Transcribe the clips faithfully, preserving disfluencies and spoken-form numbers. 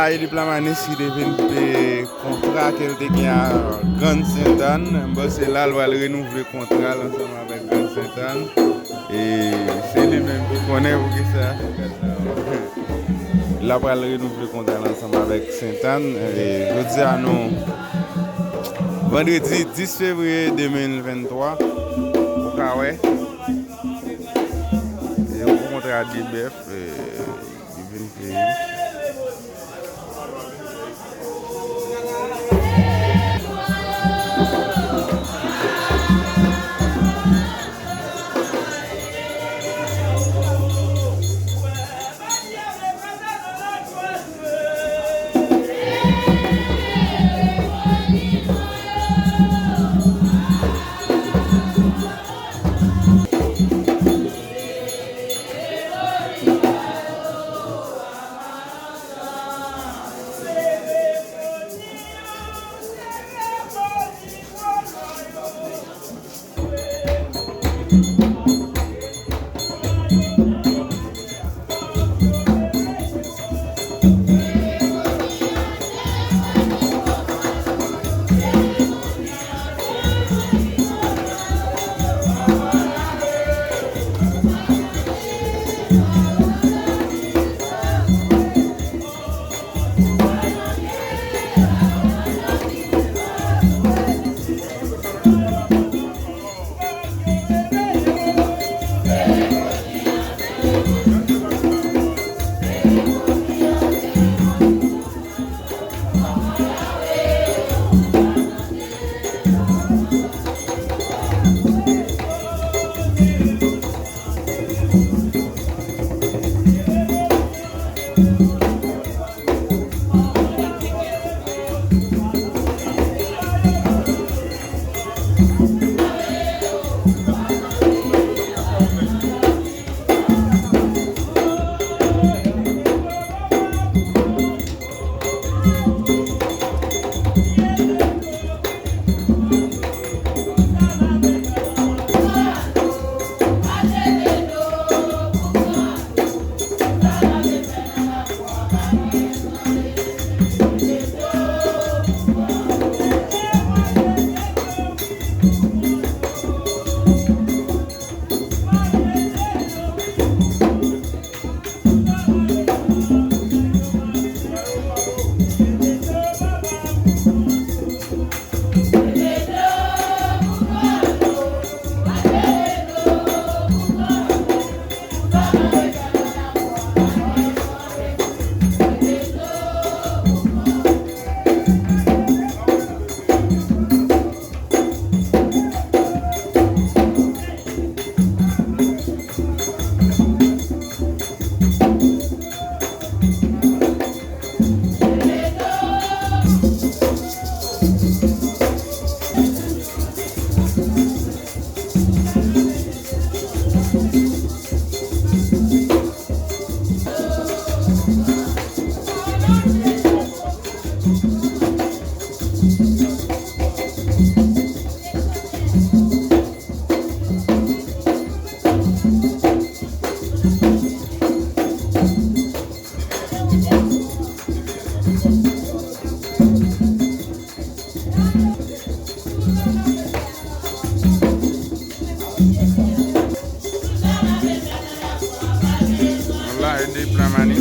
Edi Plamanis ki te vin pe kontra ke l te gen a Grann Sentàn. M panse la l pral renouvle kontra l ansanm avèk Grann Sentàn. E se li menm ki konnen poukisa. L ap pral renouvle kontra l ansanm avèk Sentàn. E jodi a nou vandredi dis fevriye de mil venntwa. Ou ka wè. E yon kontra de bèf. E, li vin peye. Vwala, e de plan mani.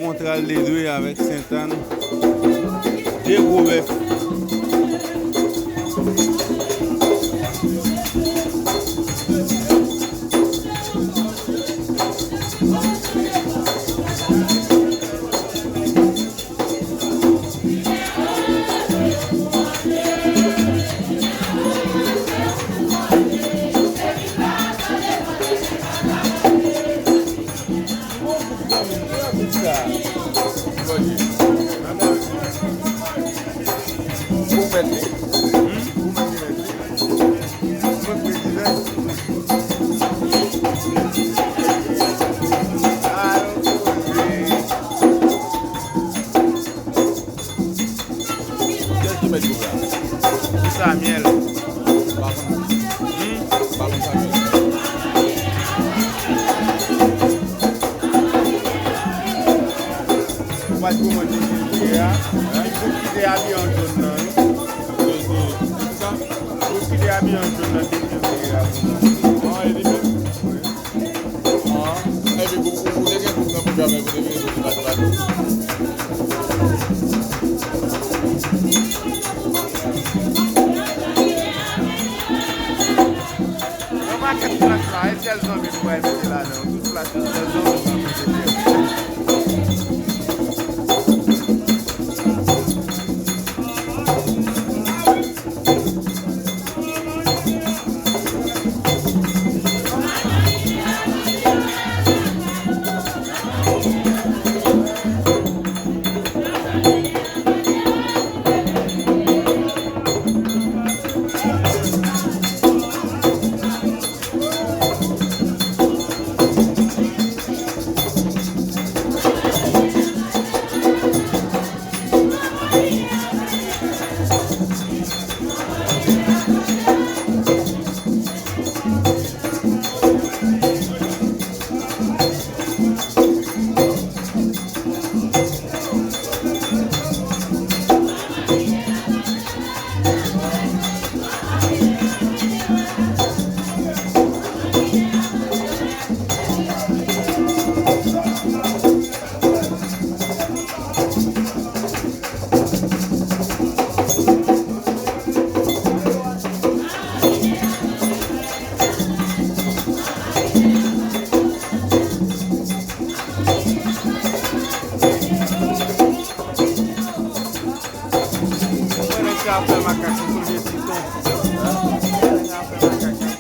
Kontral de dwe avèk Sentàn. De gwo bèf. Kiyès ki mèt gwoup la? Samyèl. Pa konn. Hmm? Pa konn Samyèl. Ou pa t kòmande fevriye a? Li gwoup ki te abiye an jòn nan, wi. Gwoup ki te abiye an jòn nan te fevriye a. Ah, e li menm? Wi. Ah, epi pou, pou, pou te gen gwoup nan pou jamè, pou te vin pou te bat, bat. Yon pakèt plat la, e sèl zanmi m pral mete ladan. Tout plat yo, sèl zanmi m pral mete. Mwen, nèg sa ap fè makak sou Soulye Piton. Nèg sa ap fè makak sou Soulye Piton.